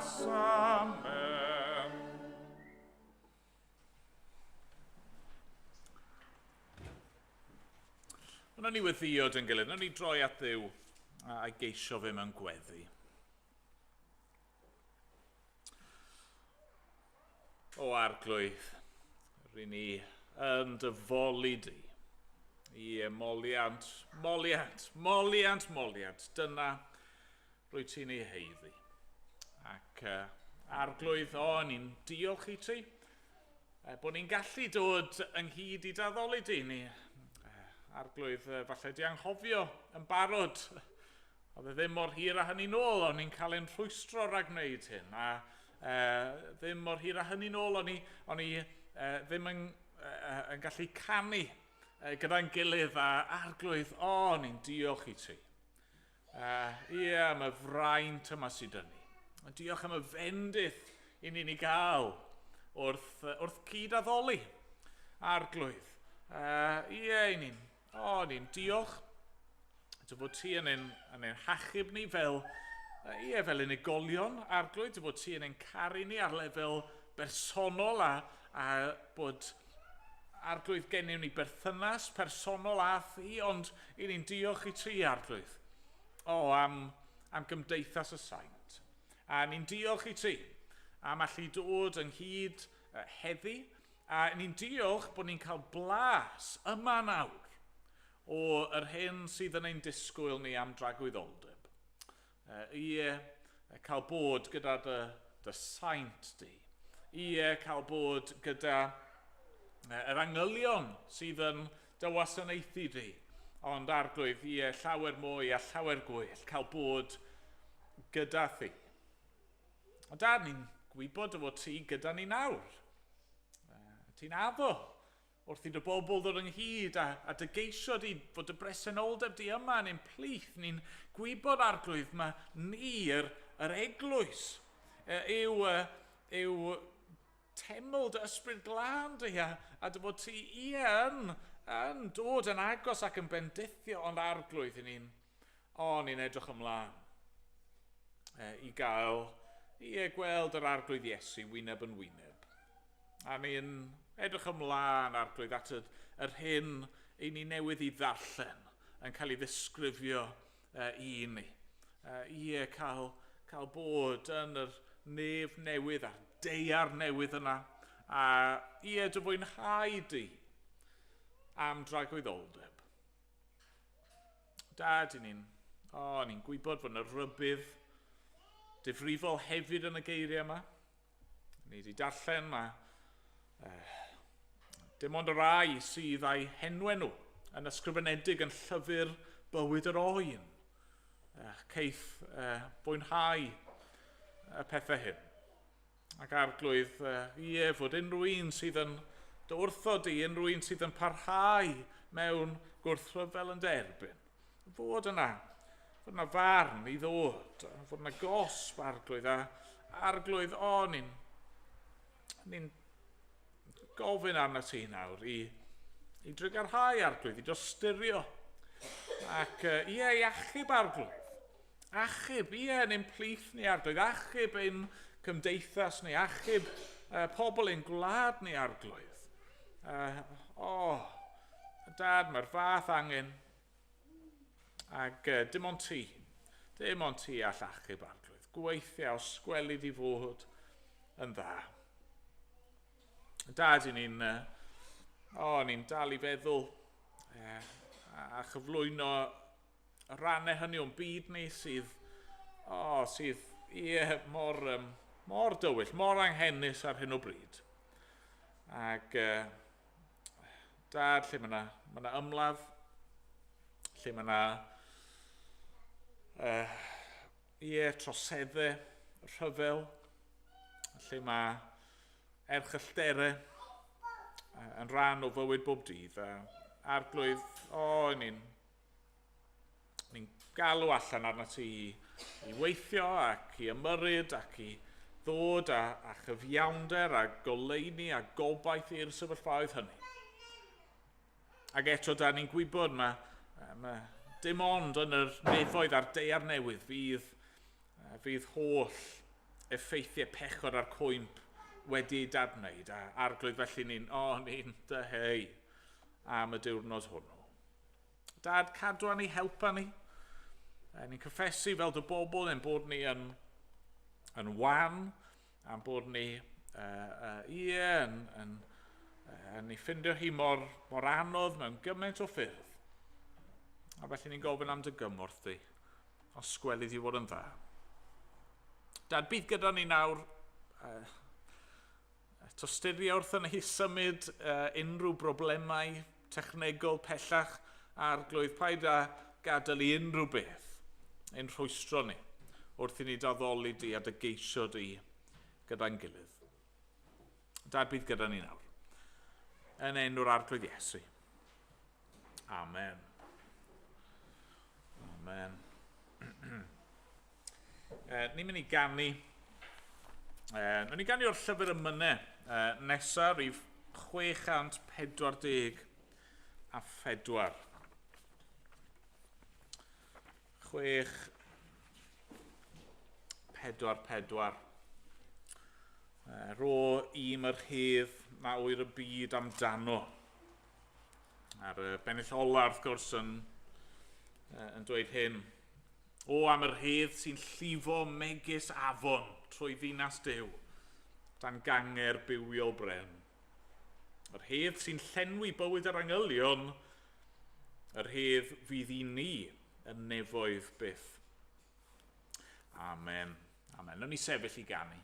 Amen. Wnawn ni weddïo dyn gilydd, wnawn ni droi at Dduw a'i geisio fe mewn gweddi. O Arglwydd, rŷn ni yn dy foli di. Ie, moliant, moliant, moliant, moliant. Dyna rwy ti'n ei heiddi. Ac uh, Arglwydd, o, ni'n diolch i ti bod ni'n gallu dod ynghyd i daddoli di. Ni, Arglwydd, falle di anghofio yn barod. Oedd e ddim mor hir â hynny nôl, o'n i'n cael ein rhwystro rhag wneud hyn. A ddim mor hir â hynny nôl, o'n i, o'n i ddim yn, yn gallu canu gyda'n gilydd a Arglwydd, o, o'n i'n diolch i ti. Ie, am y fraint yma sydd dyn ni. Diolch am y fendith i ni'n ei gael wrth, wrth cyd-addoli Arglwydd. Ie, i ni'n, o, ni'n diolch dy fod ti yn ein, yn ein hachub ni fel, ie, fel unigolion, Arglwydd, dy fod ti yn ein caru ni ar lefel bersonol a, a bod Arglwydd gennym ni berthynas personol â thi, ond i ni'n diolch i ti, Arglwydd, o, am, am gymdeithas y saint. A ni'n diolch i ti am allu dod ynghyd heddi, a ni'n diolch bod ni'n cael blas yma nawr o yr hyn sydd yn ein disgwyl ni am dragwyddoldeb. Ie, cael bod gyda dy, dy saint di. Ie, cael bod gyda yr angylion sydd yn dy wasanaethu di. Ond Arglwydd, ie, llawer mwy a llawer gwell cael bod gyda thi. Ond dad, ni'n gwybod dy fod ti gyda ni nawr. Ti'n addo Wrth i dy bobl ddod ynghyd a, a dy geisio di fod dy bresenoldeb di yma yn ein plith, ni'n gwybod Arglwydd, mae ni, yr, yr eglwys, yw, yw teml dy ysbryd glân di a, a dy fod ti ie yn, yn dod yn agos ac yn bendithio ond Arglwydd i ni'n, o, ni'n edrych ymlaen i gael, ie, gweld yr Arglwydd Iesu wyneb yn wyneb. A ni'n edrych ymlaen, Arglwydd, at yr, yr hyn i ni newydd i ddarllen yn cael ei ddisgrifio uh, i ni. Uh, ie, cael, cael bod yn yr nef newydd a'r deiar newydd yna. A ie, dy fwynhau di am dragwyddoldeb. Dad, i ni'n, o, ni'n gwybod fod yna rybudd difrifol hefyd yn y geiriau yma. Ni wedi darllen mae eh, dim ond y rai sydd â'i henwau nhw yn ysgrifenedig yn llyfr bywyd yr oen. Eh, ceith eh, fwynhau y pethau hyn. Ac Arglwydd, eh, ie, fod unrhyw un sydd yn dy wrthod di, unrhyw un sydd yn parhau mewn gwrthryfel yn derbyn, fod yna, fod yna farn i ddod, fod yna gosb Arglwydd, a Arglwydd, o, ni'n ni gofyn arna ti nawr i, i drygarhau Arglwydd, i dosturio, ac ie, i achub Arglwydd. Achub, ie, yn ein plith ni Arglwydd, achub ein cymdeithas ni, achub uh, pobl ein gwlad ni Arglwydd. Uh, oh, Dad, mae'r fath angen Ac uh, dim ond ti, dim ond ti all achub Arglwydd. Gweithiau os gweli di fod yn dda. Dad, i ni'n uh, oh, ni'n dal i feddwl uh, a chyflwyno y rannau hynny o'n byd ni sydd, oh, sydd ie, mor, um, mor dywyll, mor anghenus ar hyn o bryd. Ac uh, Dad, lle mae yna, mae yna ymladd, lle mae yna uh, ie, troseddau, rhyfel, lle mae erchyllterau yn rhan o fywyd bob dydd. A Arglwydd, o, oh, ni'n Ni'n galw allan arno ti i, i weithio ac i ymyrryd ac i ddod â, â chyfiawnder a goleuni a gobaith i'r sefyllfaoedd hynny. Ac eto, da ni'n gwybod mae, mae dim ond yn yr nefoedd a'r deiar newydd fydd, fydd holl effeithiau pechod a'r cwymp wedi ei dadwneud, a arglwydd felly ni'n, o, oh, ni'n dyheu am y diwrnod hwnnw. Dad, cadw ni, helpa ni. Ni'n cyffesu fel dy bobl ein bod ni yn, yn wan, a'n bod ni, ie, yn, yn, yn ei ffindio hi mor, mor anodd mewn gymaint o ffyrdd. A felly ni'n gofyn am dy gymorth di, os gweli di fod yn dda. Dad, bydd gyda ni nawr tosturio wrth ni symud unrhyw broblemau technegol pellach arglwydd. Paid â gadael i unrhyw beth ein rhwystro ni wrth i ni daddoli di a dy geisio di gyda'n gilydd. Dad, bydd gyda ni nawr. Yn enw'r arglwydd Iesu. Amen. Amen. Ni'n mynd i ganu. Nw'n ni ganu o'r llyfr ymynau nesaf, rhif 644. 6, 4, 4. Rho i'm yr hedd na oer y byd amdano. A'r bennill ola, wrth gwrs, yn, yn dweud hyn. O, am yr hedd sy'n llifo megis afon trwy ddinas Duw, dan ganger bywiol bren. Yr hedd sy'n llenwi bywyd yr angylion, yr hedd fydd i ni yn nefoedd byth. Amen. Amen. Nw'n ni sefyll i ganu.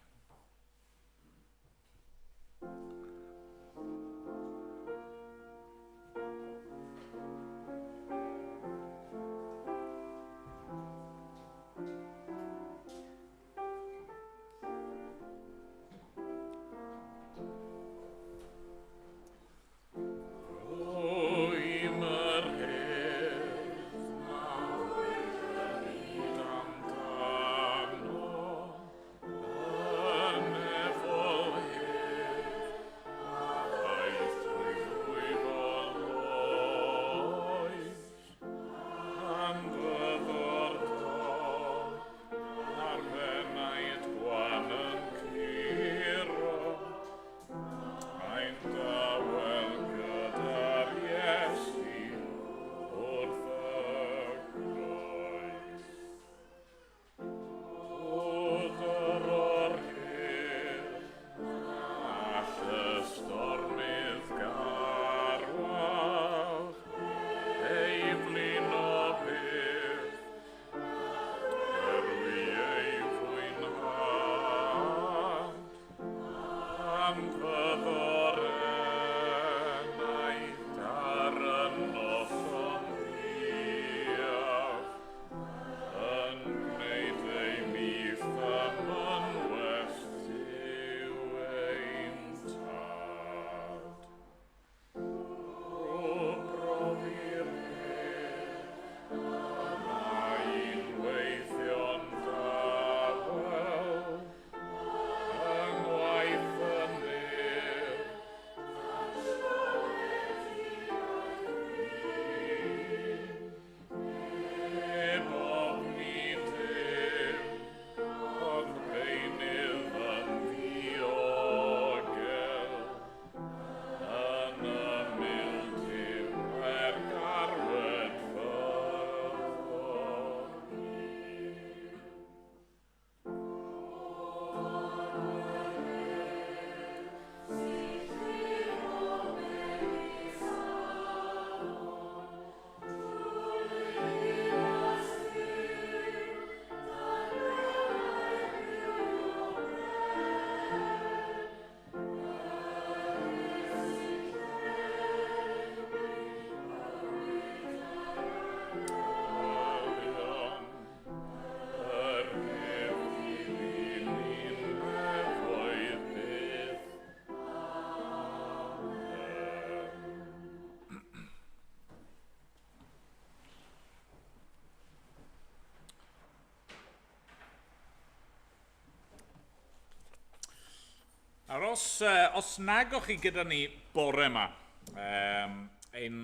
Nawr, os, os nag o'ch chi gyda ni bore yma, um, ein,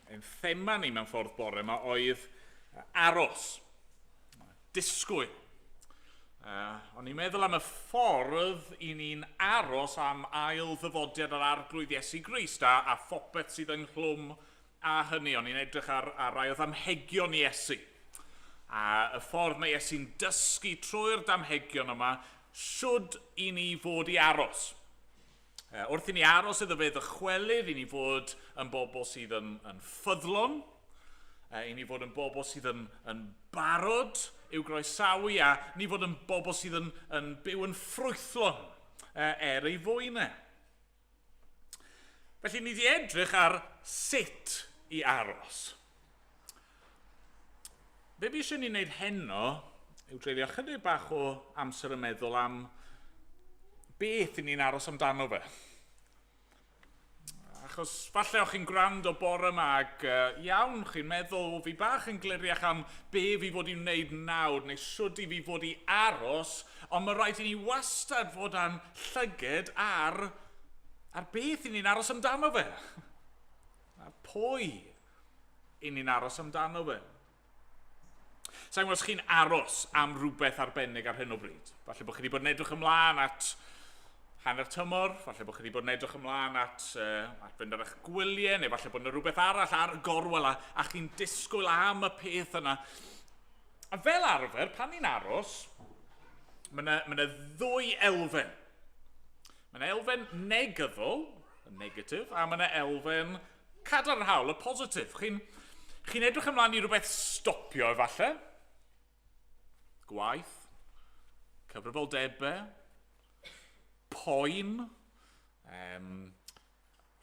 ein thema ni mewn ffordd bore yma oedd aros, disgwyl. O'n i'n meddwl am y ffordd i ni'n aros am ail ddyfodiad yr Arglwydd Iesu Grist a phopeth sydd ynghlwm â hynny. O'n i'n edrych ar rai o ddamhegion Iesu. A y ffordd mae Iesu'n dysgu trwy'r damhegion yma shwd i ni fod i aros. Wrth i ni aros iddo fe ddychwelyd, i ni fod yn bobl sydd yn ffyddlon, i ni fod yn bobl sydd yn barod i'w groesawu, a ni fod yn bobl sydd yn byw yn ffrwythlon er ei fwyn e. Felly ni wedi edrych ar sut i aros. Be fi eisiau ni wneud heno yw treulio chydig bach o amser yn meddwl am beth i ni'n aros amdano fe. Achos falle o'ch chi'n gwrando bore yma ac iawn, chi'n meddwl, o fi bach yn gliriach am be fi fod i'n wneud nawr neu shwd i fi fod i aros, ond mae rhaid i ni wastad fod â'n llyged ar beth i ni'n aros amdano fe. A pwy i ni'n aros amdano fe. Sa'n gwybod os chi'n aros am rhywbeth arbennig ar hyn o bryd. Falle bod chi wedi bod yn edrych ymlaen at hanner tymor, falle bod chi wedi bod yn edrych ymlaen at fynd ar eich gwyliau, neu falle bod yna rhywbeth arall ar y gorwel a chi'n disgwyl am y peth yna. A fel arfer, pan ni'n aros, mae yna ma ddwy elfen. Mae yna elfen negyddol, y negatif, a mae yna elfen cadarnhaol, y positif. Chi'n edrych ymlaen i rhywbeth stopio efallai. Gwaith, cyfrifoldebau, poen,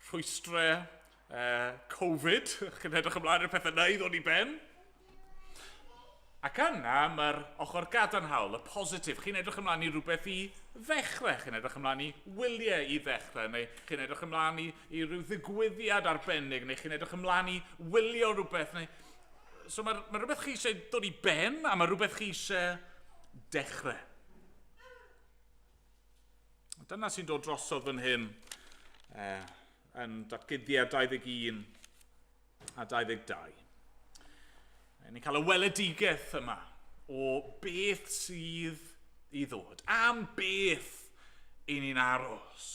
rhwystrau, Covid. Chi'n edrych ymlaen i'r pethau yna i ddod i ben. Ac yna, mae'r ochr gadarnhaol, y positif. Chi'n edrych ymlaen i rhywbeth i ddechrau. Chi'n edrych ymlaen i wyliau i ddechrau, neu chi'n edrych ymlaen i ryw ddigwyddiad arbennig, neu chi'n edrych ymlaen i wylio rhywbeth. Neu... So mae rhywbeth chi eisiau dod i ben, a mae rhywbeth chi eisiau dechrau. Dyna sy'n dod drosodd fan hyn yn Datguddiad 21 a 22. Ni'n cael y weledigaeth yma o beth sydd i ddod, am beth i ni'n aros.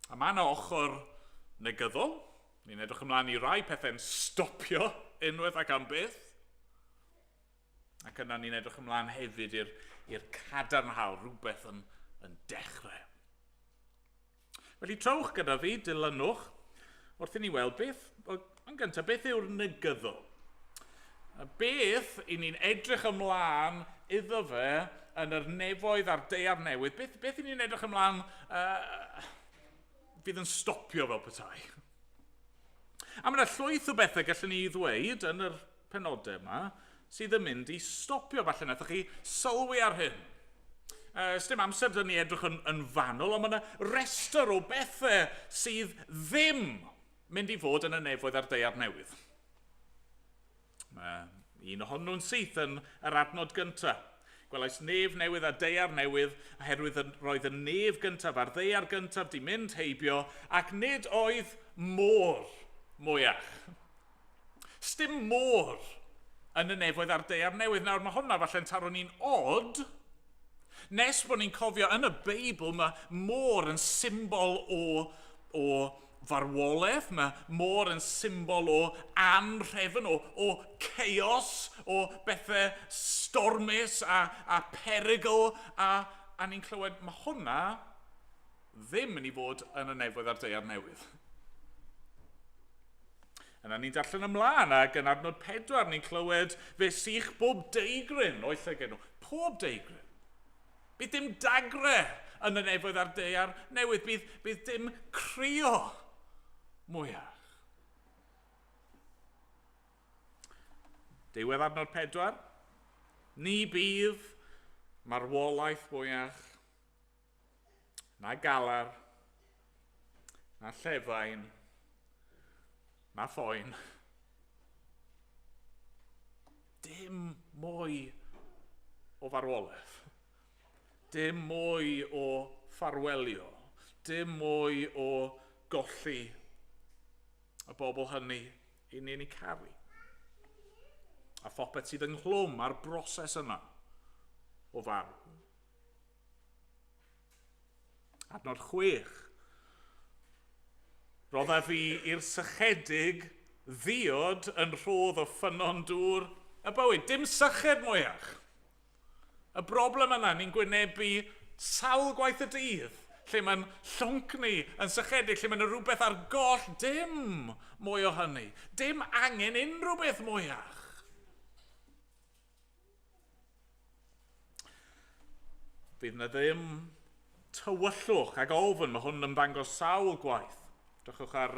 A mae yna ochr negyddol, ni'n edrych ymlaen i rai pethau'n stopio unwaith ac am byth. Ac yna ni'n edrych ymlaen hefyd i'r cadarnhaol, rhywbeth yn dechrau. Felly trowch gyda fi, dilynwch, wrth i ni weld beth, yn gyntaf, beth yw'r negyddol? Beth i ni'n edrych ymlaen iddo fe yn yr nefoedd a'r daear newydd? Beth i ni'n edrych ymlaen fydd yn stopio fel petai? A mae yna llwyth o bethau gallwn ni ddweud yn yr penodau yma sydd yn mynd i stopio. Falle wnaethoch chi sylwi ar hyn. Sdim amser dyn ni edrych yn fanwl, ond mae yna restr o bethau sydd ddim mynd i fod yn y nefoedd a'r daear newydd. Mae un ohonyn nhw'n syth yn yr adnod gyntaf. Gwelais nef newydd a daear newydd, oherwydd roedd y nef gyntaf a'r ddaear gyntaf di mynd heibio, ac nid oedd môr mwyach. Sdim môr yn y nefoedd a'r daear newydd. Nawr, mae hwnna falle'n taro ni'n od, nes bod ni'n cofio yn y Beibl mae môr yn symbol o farwolaeth, mae môr yn symbol o anrhefn, o chaos, o bethau stormus a perygl, a ni'n clywed mae hwnna ddim yn ei fod yn y nefoedd a'r daear newydd. Yna ni'n darllen ymlaen ac yn adnod 4 ni'n clywed fe sych bob deigryn o'i llyged nhw. Pob deigryn. Bydd dim dagre yn y nefoedd a'r daear newydd. Bydd dim crio mwyach. Diwedd adnod 4. Ni bydd marwolaeth mwyach na galar, na llefain, na phoen. Dim mwy o farwolaeth. Dim mwy o ffarwelio. Dim mwy o golli y bobl hynny i ni'n eu caru. A phopeth sydd ynghlwm â'r broses yna. o farw. Adnod 6. Roddaf fi i'r sychedig ddiod yn rhodd o ffynnon dŵr y bywyd. Dim syched mwyach. Y broblem yna ni'n gwynebu sawl gwaith y dydd, lle mae'n llwnc ni yn sychedig, lle mae'n rhywbeth ar goll, dim mwy o hynny. Dim angen unrhyw beth mwyach. Fydd na ddim tywyllwch ag ofn, mae hwn yn ymddangos sawl gwaith. Drychwch ar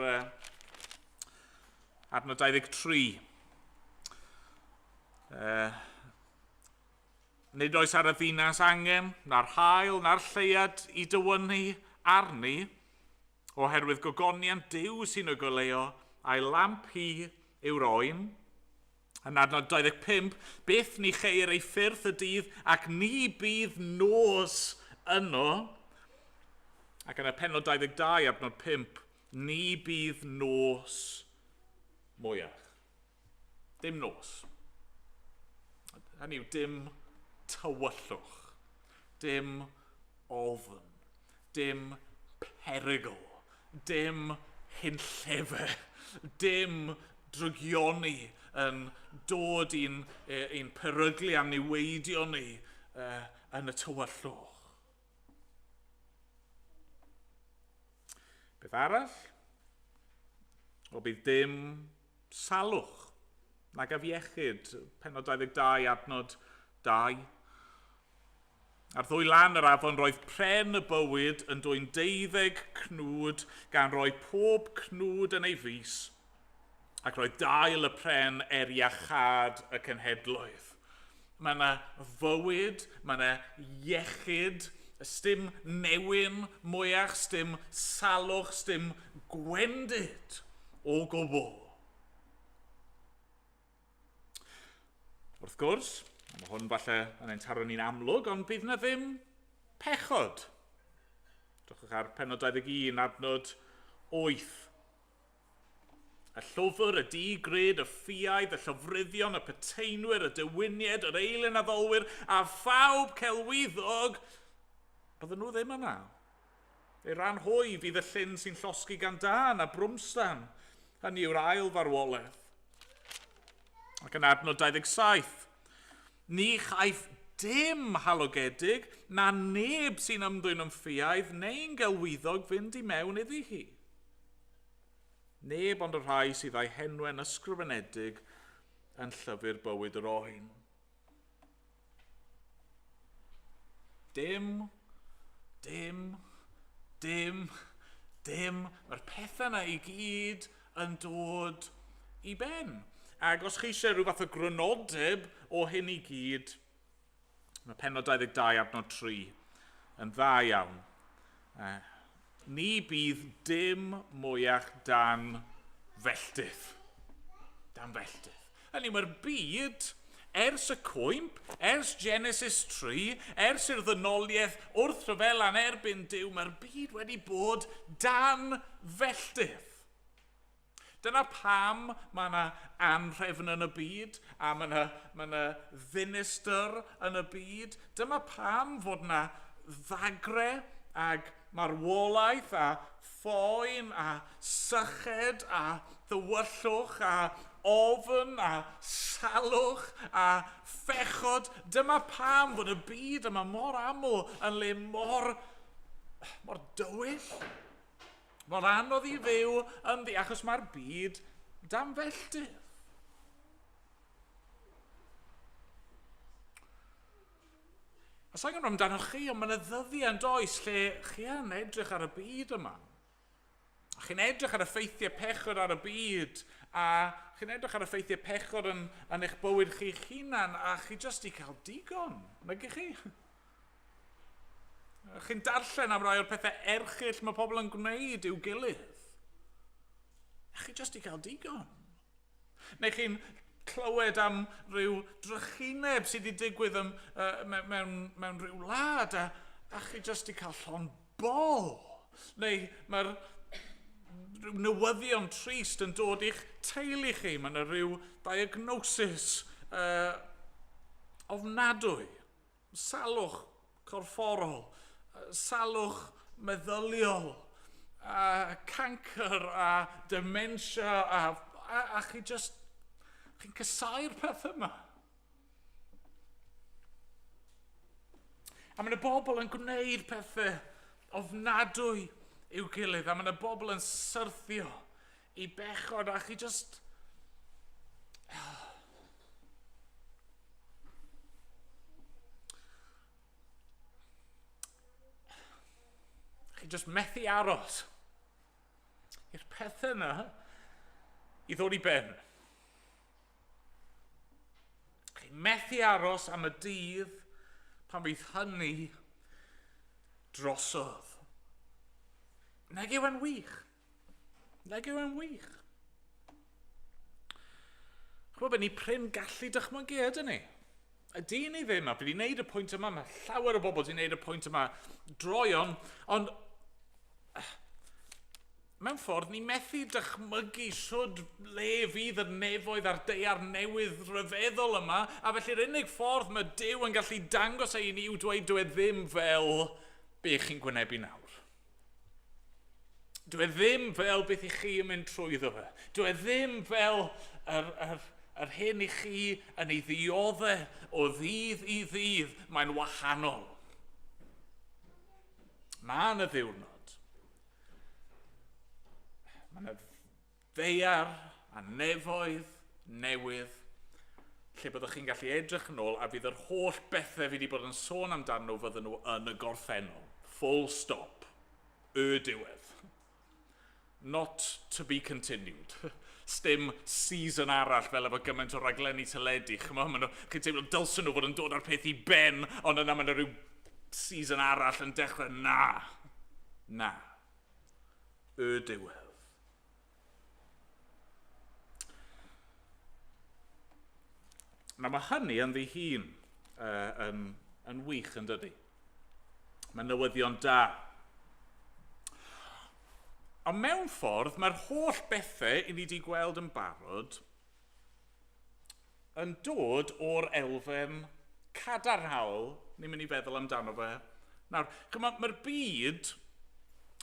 adnod 23. Nid oes ar y ddinas angen, na'r hael, na'r lleuad i dywynnu arni, oherwydd gogoniant Duw sy'n y goleo, a'i lamp hi yw'r oen. Yn adnod 25, byth ni cheir ei ffyrth y dydd ac ni bydd nos yno. Ac yn y penod 22, adnod 5, ni bydd nos mwyach. Dim nos. Hynny yw, dim tywyllwch, dim ofn, dim perygl, dim hunllefe, dim drygioni yn dod i'n, i'n peryglu a niweidio ni yn y tywyllwch. Beth arall? O bydd dim salwch nag afiechyd, penod 22, adnod 2. Ar ddwy lan yr afon roedd pren y bywyd yn dwyn deuddeg cnwd, gan roi pob cnwd yn ei fys, ac roedd dail y pren er iachâd y cenhedloedd. Mae yna fywyd, mae yna iechyd, sdim newyn mwyach, sdim salwch, sdim gwendid o gwbl. Wrth gwrs, mae hwn falle yn ein taro ni'n amlwg, ond bydd na ddim pechod. Drychwch ar penod 21, adnod 8. Y llwfr, y di-gred, y ffiaidd, y llofruddion, y peteinwyr, y dewinied, yr eilun addolwyr, a phawb celwyddog, bydden nhw ddim yna. Ei ran hwy fydd y llyn sy'n llosgi gan dân a brwmstan, hynny yw'r ail farwolaeth. Ac yn adnod 27, ni chaiff dim halogedig na neb sy'n ymddwyn yn ffiaidd neu'n gelwyddog fynd i mewn iddi hi. Neb ond y rhai sydd â'i henwau'n ysgrifenedig yn llyfr bywyd yr oen. Dim, dim, dim, dim. Mae'r pethau yna i gyd yn dod i ben. Ac os chi eisiau rhyw fath o grynodeb o hyn i gyd, mae penod 22 adnod 3 yn dda iawn. Ni bydd dim mwyach dan felltith. Dan felltith. Hynny yw, mae'r byd, ers y cwymp, ers Genesis 3, ers i'r ddynoliaeth wrth rhyfela'n erbyn Duw, mae'r byd wedi bod dan felltith. Dyna pam mae yna anrhefn yn y byd, a mae yna, mae yna ddinistr yn y byd. Dyma pam fod yna ddagre ag marwolaeth a phoen a syched a thywyllwch a ofn a salwch a phechod. Dyma pam fod y byd yma mor aml yn le mor, mor dywyll. Mor anodd i fyw ynddi, achos mae'r byd dan felltith. A sa'n gwybod amdano chi, ond mae yna ddyddiau yn does lle chi yn edrych ar y byd yma. A chi'n edrych ar y ffeithiau pechod ar y byd, a chi'n edrych ar y ffeithiau pechod yn, yn eich bywyd chi'ch hunan, a chi jyst i cael digon, nag ych chi? Chi'n darllen am rai o'r pethau erchyll mae pobl yn gwneud i'w gilydd. A chi jyst i cael digon. Neu chi'n clywed am ryw drychineb sydd wedi digwydd ym, mewn, mewn, mewn rhyw wlad a, a chi jyst i cael llon bol. Neu mae'r rhyw newyddion trist yn dod i'ch teulu chi. Mae yna rhyw diagnosis ofnadwy. Salwch corfforol, salwch meddyliol, a cancr a dementia a, a, a chi just, chi'n casau'r peth yma. A mae yna bobl yn gwneud pethau ofnadwy i'w gilydd, a mae yna bobl yn syrthio i bechod, a chi just... Chi just methu aros i'r pethau yna i ddod i ben. Chi'n methu aros am y dydd pan fydd hynny drosodd. Nag yw e'n wych? Nag yw e'n wych? Chymod beth, ni prin gallu dychmygu, ydyn ni? Ydy ni ddim, a fi wedi gwneud y pwynt yma, mae llawer o bobl wedi gwneud y pwynt yma droion, ond mewn ffordd, ni methu dychmygu siwd le fydd y nefoedd a'r daear newydd rhyfeddol yma, a felly'r unig ffordd mae Duw yn gallu dangos ei ni yw dweud dyw e ddim fel be chi'n gwynebu nawr. Dyw e ddim fel beth i chi yn mynd trwyddo fe. Dyw e ddim fel yr, yr, yr hyn i chi yn ei ddiodde o ddydd i ddydd. Mae'n wahanol. Mae yna ddiwrnod. Mae yna ddaear a nefoedd newydd lle byddwch chi'n gallu edrych yn ôl a fydd yr holl bethau fi wedi bod yn sôn amdano nhw fydden nhw yn y gorffennol. Full stop. Y diwedd. Not to be continued. Sdim season arall fel efo gymaint o raglenni teledu. Chymod, maen nhw, chi'n teimlo dylsyn nhw fod yn dod â'r peth i ben, ond yna mae yna rhyw season arall yn dechrau. Na. Na. Y diwedd. Nawr mae hynny yn ddi hun uh, yn, yn wych yn dydy. Mae newyddion da. Ond mewn ffordd, mae'r holl bethau i ni wedi gweld yn barod yn dod o'r elfen cadarnhaol ni'n mynd i feddwl amdano fe. Nawr, chymod, mae'r byd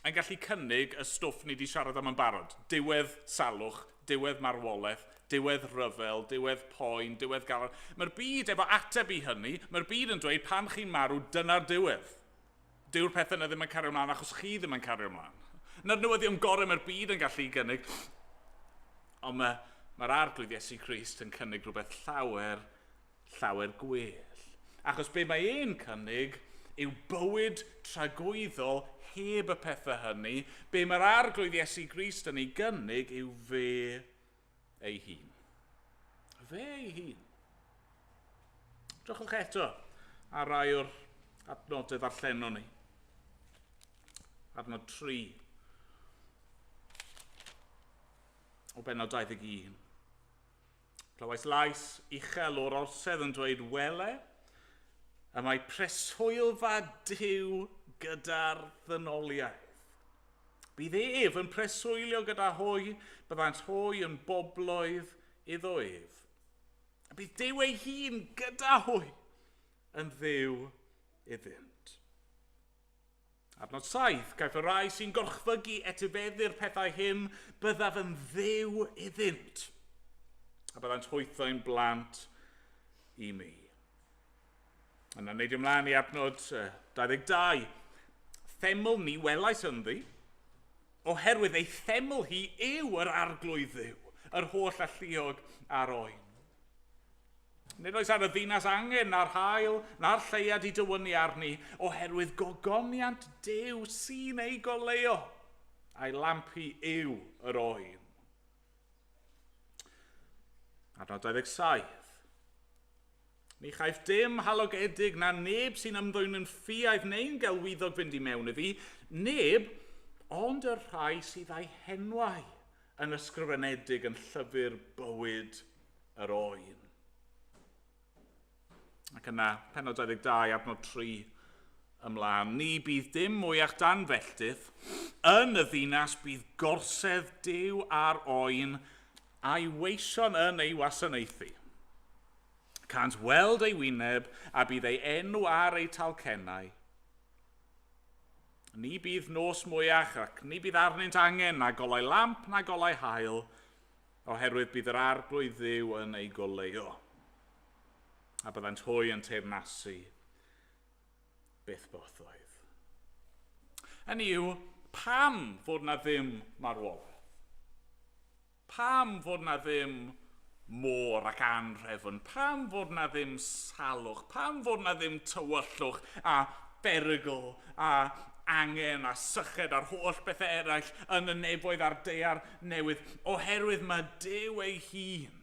yn gallu cynnig y stwff ni wedi siarad am yn barod. Diwedd salwch, diwedd marwolaeth, diwedd rhyfel, diwedd poen, diwedd galar. Mae'r byd efo ateb i hynny. Mae'r byd yn dweud pan chi'n marw, dyna'r diwedd. Dyw'r pethau yna ddim yn cario ymlaen achos chi ddim yn cario ymlaen. Na'r newyddion gorau mae'r byd yn gallu gynnig. Ond mae, mae'r arglwydd Iesu Grist yn cynnig rhywbeth llawer, llawer gwell. Achos be mae e'n cynnig yw bywyd tragwyddol heb y pethau hynny. Be mae'r arglwydd Iesu Grist yn ei gynnig yw fe ei hun. Fe ei hun. Drychwch eto ar rai o'r adnodau ddarllenon ni. Adnod 3 o benod 21. Clywais lais uchel o'r orsedd yn dweud, Wele, y mae preswylfa Duw gyda'r ddynoliaeth. Bydd ef yn preswylio gyda hwy, byddant hwy yn bobloedd iddo ef. A bydd Duw ei hun gyda hwy yn dduw iddynt. Adnod 7, caiff y rhai sy'n gorchfygu etifeddu'r pethau hyn, byddaf yn dduw iddynt. A byddant hwythau'n blant i mi. Yna neidio ymlaen i adnod 22. Theml ni welais ynddi, oherwydd ei theml hi yw yr arglwydd dduw, yr holl alluog a'r oen. Nid oes ar y ddinas angen na'r haul na'r lleuad i dywynnu arni, oherwydd gogoniant Duw sy'n ei goleuo, a'i lamp hi yw yr oen. Adnod 27. Ni chaiff dim halogedig na neb sy'n ymddwyn yn ffiaidd neu'n gelwyddog fynd i mewn iddi, neb ond y rhai sydd â'i henwau yn ysgrifenedig yn llyfr bywyd yr oen. Ac yna, penod 22, adnod 3 ymlaen. Ni bydd dim mwyach dan felltith. Yn y ddinas bydd gorsedd Duw ar oen a'i weision yn ei wasanaethu. Cânt weld ei wyneb a bydd ei enw ar eu talcennau. Ni bydd nos mwyach ac ni bydd arnynt angen na golau lamp na golau haul, oherwydd bydd yr Arglwydd Dduw yn ei goleuo. A byddant hwy yn teyrnasu byth bythoedd. Hynny yw, pam fod na ddim marwolaeth? Pam fod na ddim môr ac anhrefn? Pam fod na ddim salwch? Pam fod na ddim tywyllwch a berygl a angen a syched a'r holl bethau eraill yn y nefoedd a'r daear newydd? Oherwydd mae Duw ei hun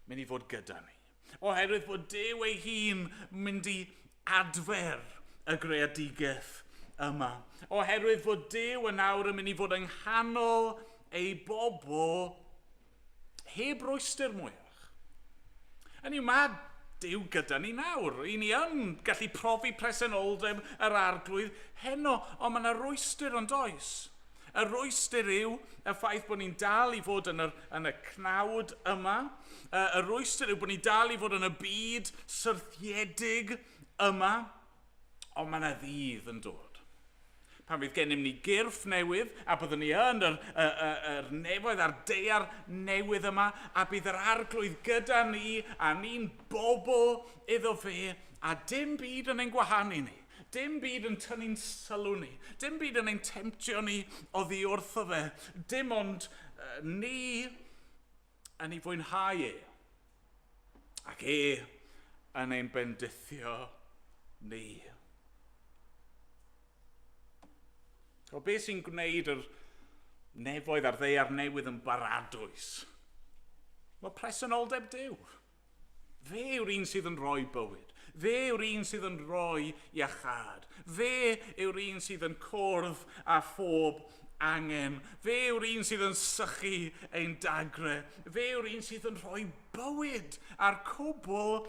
mynd i fod gyda ni. Oherwydd bod Duw ei hun mynd i adfer y greadigaeth yma. Oherwydd fod Duw yn awr yn mynd i fod yng nghanol ei bobl heb rwystr mwyach. Hynny yw, mae Duw gyda ni nawr. I ni yn gallu profi presenoldeb yr Arglwydd heno, ond mae yna rwystr yn does? Y rwystr yw y ffaith bod ni'n dal i fod yn, yr, yn y cnawd yma. Y rwystr yw bod ni'n dal i fod yn y byd syrthiedig yma. Ond mae yna ddydd yn dod. Pan fydd gennym ni gyrff newydd, a byddwn ni yn yr, y, y, yr nefoedd a'r daear newydd yma, a bydd yr Arglwydd gyda ni, a ni'n bobl iddo fe, a dim byd yn ein gwahanu ni. Dim byd yn tynnu'n sylw ni. Dim byd yn ein temtio ni oddi wrtho fe. Dim ond ni yn ei fwynhau e. Ac e yn ein bendithio ni. O beth sy'n gwneud yr nefoedd a'r ddaear newydd yn baradwys? Mae presenoldeb Duw. Fe yw'r un sydd yn rhoi bywyd. Fe yw'r un sydd yn rhoi iachâd. Fe yw'r un sydd yn cwrdd â phob angen. Fe yw'r un sydd yn sychu ein dagre. Fe yw'r un sydd yn rhoi bywyd a'r cwbl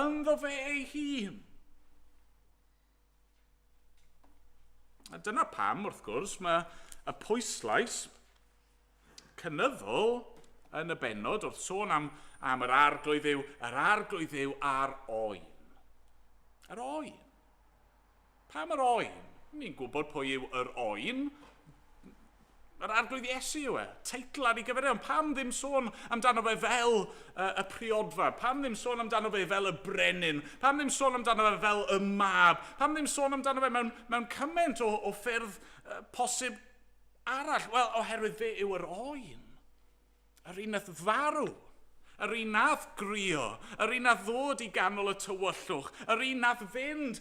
ynddo fe ei hun. A dyna pam, wrth gwrs, mae y pwyslais cynyddol yn y bennod wrth sôn am, am yr Arglwydd yw, yr Arglwydd yw a'r oen. Yr oen. Pam yr oen? Ni'n gwybod pwy yw yr oen. Yr Arglwydd Iesu yw e. Teitl ar ei gyfer e, ond pam ddim sôn amdano fe fel y priodfa? Pam ddim sôn amdano fe fel y brenin? Pam ddim sôn amdano fe fel y mab? Pam ddim sôn amdano fe mewn, mewn cymaint o, o ffyrdd posib arall? Wel, oherwydd fe yw yr oen. Yr un nath farw. Yr un nath grio, yr un nath ddod i ganol y tywyllwch, yr un nath fynd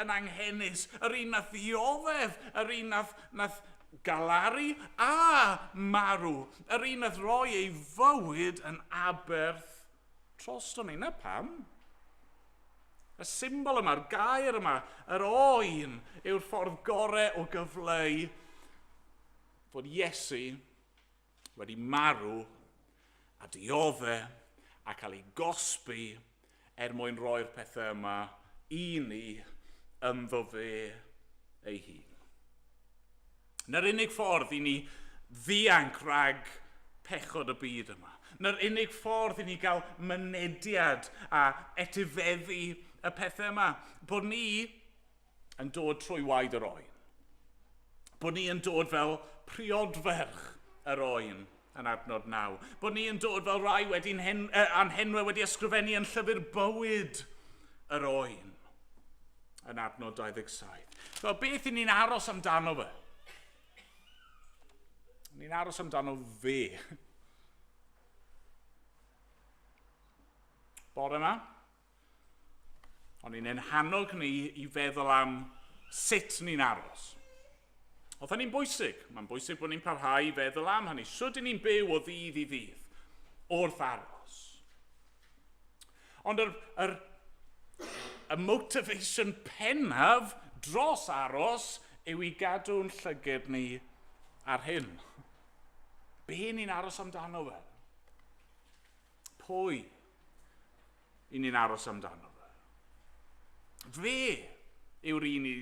yn anghenus, yr un nath ddioddef, yr un nath, nath galaru a marw, yr un nath roi ei fywyd yn aberth drosto ni. Na pam? Y symbol yma, yr gair yma, yr oen, yw'r ffordd gorau o gyfleu fod Iesu wedi marw a diodde a cael ei gosbi er mwyn rhoi'r pethau yma i ni ynddo fe ei hun. Na'r unig ffordd i ni ddianc rhag pechod y byd yma. Na'r unig ffordd i ni gael mynediad a etifeddu y pethau yma. Bod ni yn dod trwy waed yr oen. Bod ni yn dod fel priodferch yr oen yn adnod 9. Bod ni yn dod fel rai wedi'n hen, a'n henwau wedi ysgrifennu yn llyfr bywyd yr oen yn adnod 27. Fel beth i ni'n aros amdano fe? Ni'n aros amdano fe. Bore yma, Ond ni'n ein hannog ni i feddwl am sut ni'n aros. Oedd hynny'n bwysig. Mae'n bwysig bod ni'n parhau i feddwl am hynny. Sut ni'n byw o ddydd i ddydd wrth aros? Ond yr, yr, y motivation pennaf dros aros yw i gadw'n llyged ni ar hyn. Be ni'n aros amdano fe? Pwy i ni'n aros amdano fe? Fe yw'r un i,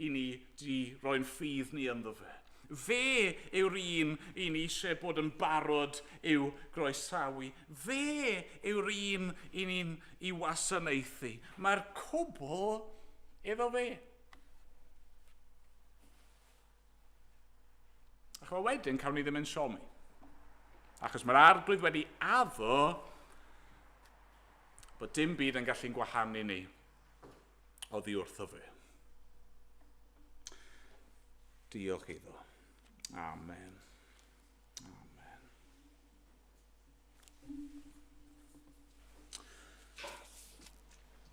i ni di roi'n ffydd ni ynddo fe. Fe yw'r un i ni eisiau bod yn barod i'w groesawu. Fe yw'r un i ni'n i wasanaethu. Mae'r cwbl iddo fe. Ac wedyn cawn ni ddim yn siomi. Achos mae'r arglwydd wedi addo bod dim byd yn gallu'n gwahanu ni oddi wrtho fe. Diolch iddo. Amen. Amen.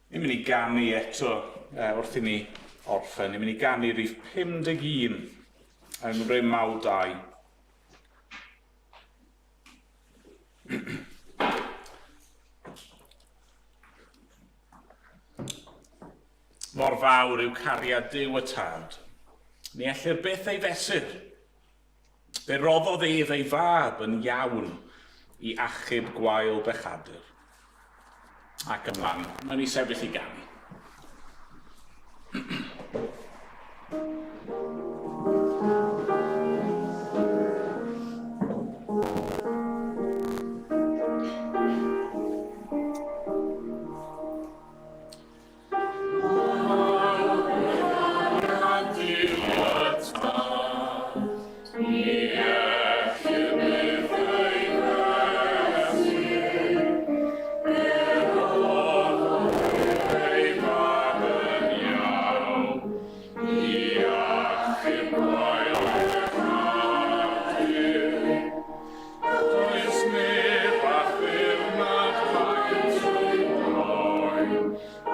Ni'n mynd i ganu eto wrth i ni orffen. Ni'n mynd i ganu rhif 51 yng Ngrym Maw 2. Mor fawr yw cariad Duw y Tad. Ni ellir byth ei fesur. Fe roddodd ef ei fab yn iawn i achub gwael bechadur. Ac ymlaen, mae'n i sefyll i ganu. Does neb a chwyrnad faint o'i boen,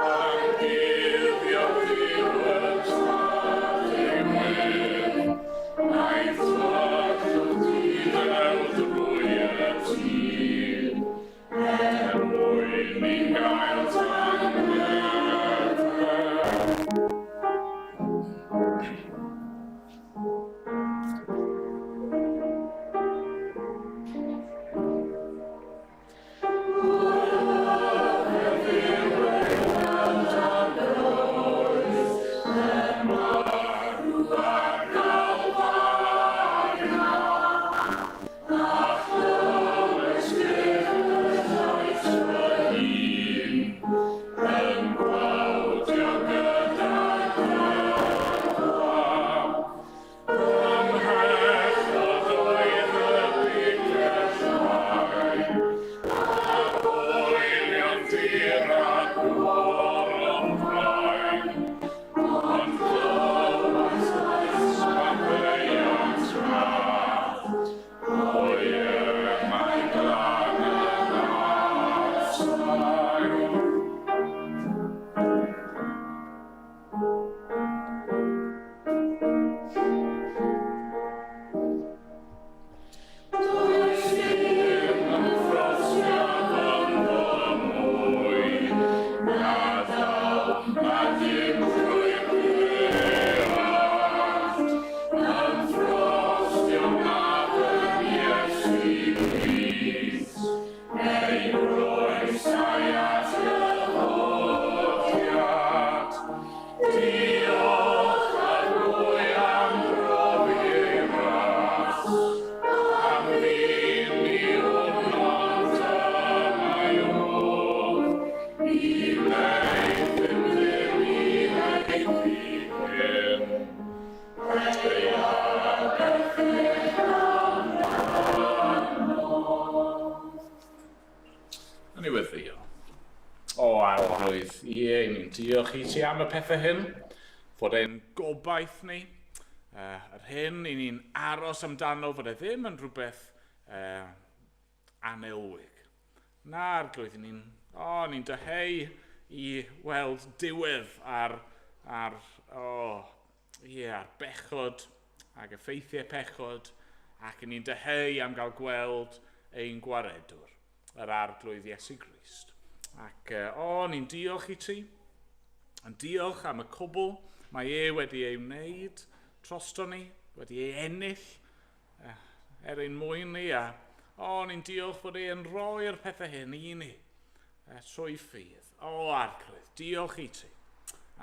Am guddio Duw y Tad ei wedd, A'i ffall o dudew drwy y tir, Er mwyn i gael tangnefedd. Yn ei weddio. O, Arglwydd, ie, ni'n diolch i ti am y pethau hyn, fod e'n gobaith ni, yr hyn i ni'n aros amdano, fod e ddim yn rhywbeth anelwig. Na, Arglwydd, ni'n oh, ni dyheu i weld diwedd ar, ar, oh, yeah, ar bechod ac effeithiau pechod, ac ni'n dyheu am gael gweld ein gwaredwr, yr Arglwydd Iesu Grist. Ac, o, oh, ni'n diolch i ti, yn diolch am y cwbl mae e wedi ei wneud drosto ni, wedi ei ennill er ein mwyn ni, a o, ni'n diolch fod e'n rhoi'r pethau hyn i ni trwy ffydd. O, Arglwydd, diolch i ti.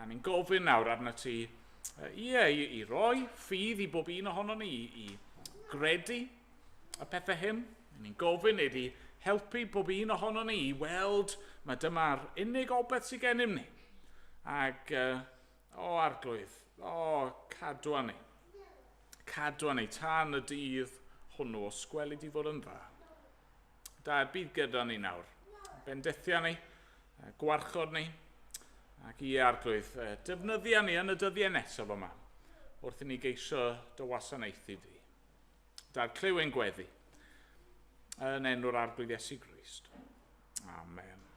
A ni'n gofyn nawr arna ti Ie, i, i roi ffydd i bob un ohono ni, i, i gredu y pethau hyn. Ni'n gofyn i di helpu bob un ohono ni i weld mae dyma'r unig obaith sydd gennym ni. Ac, o arglwydd, o, cadwa ni. Cadwa ni tan y dydd hwnnw, os gweli di fod yn dda. Da, bydd gyda ni nawr. Bendithia ni, gwarchod ni, ac i arglwydd, defnyddia ni yn y dyddiau nesaf yma, wrth i ni geisio dy wasanaethu di. Da'r clyw ein gweddi, yn enw'r arglwydd Iesu Grist. Amen.